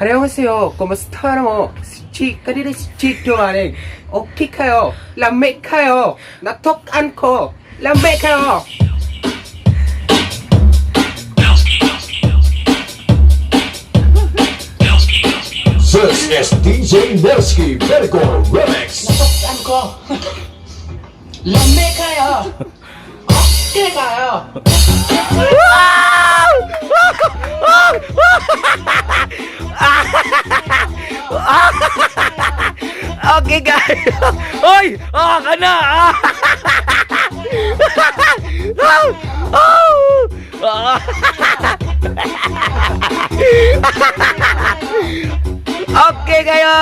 안녕하세요. Kumusta mo? Si Chika diri si Chito maning. Okay kayo. Lami kayo. Natok-an ko. Lami kayo. This is DJ Nelsky Medical Remix. Natok-an ko. Lami kayo. Okay kayo. Okay, guys. Oy! Oh, ka na! Ah! Oh! Ah! Okay kayo!